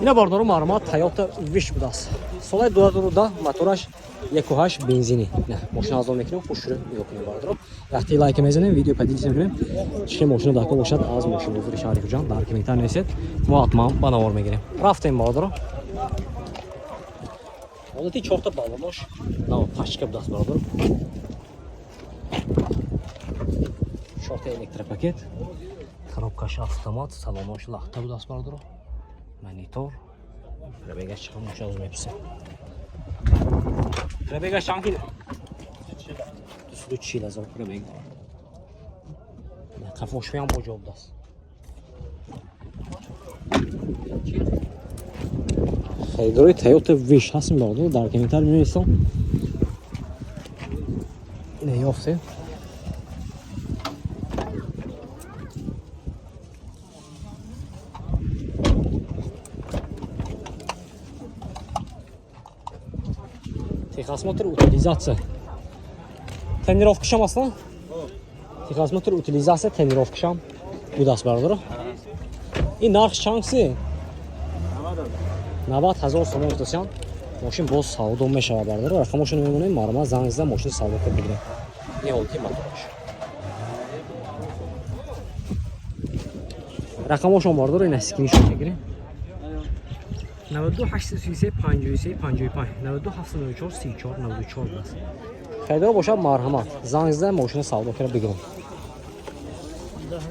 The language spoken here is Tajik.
Ина, бародаро, марҳамат, Toyota Wish будааст. Солаи 2010, мотораш 1.8 бензини. На, мошина азон мекунем, хушрӯ нигоҳ кунем, бародаро. Вақте лайк мезанем, видео поделиться мекунем. Чӣ мошина дар кор бошад аз мошин бозори шаҳри Хуҷанд, дар комментар нависед. Мо ҳатман ба навор мегирем. Рафтем, бародаро. Ҳолати чорта баллонош нав пачка будааст, бародаро. Чорта электропакет. Коробкаш автомат, салонош лахта будааст, бародаро. Монитор. Пробегаш чӣ мошина аз меписем. Пробегаш чанд кило? 240 ҳазор пробег дорад. Қафошвиам бо ҷо будааст. Харидорои Toyota Wish ҳастем, бародаро, дар комментар менависам. Ина ёфтем. Техосмотр, утилизация. Тонировкашам аслан? Техосмотр, утилизация, тонировкашам будааст, бародаро. Ин нарх чанд си? 90 ҳазор сомон гуфтасян. Мошин боз савдо мешавад, бародаро. Рақамошо мемонем, марҳамат, занг зада мошини савдо кар бигирем. Ин ҳолати мотораш. Рақамошон, бародаро, ина скриншот мегирем. 92 833 53 55, 92 794 34 94 будааст. Харидор бошад, марҳамат, занг зада мошини савдо кара бигирем.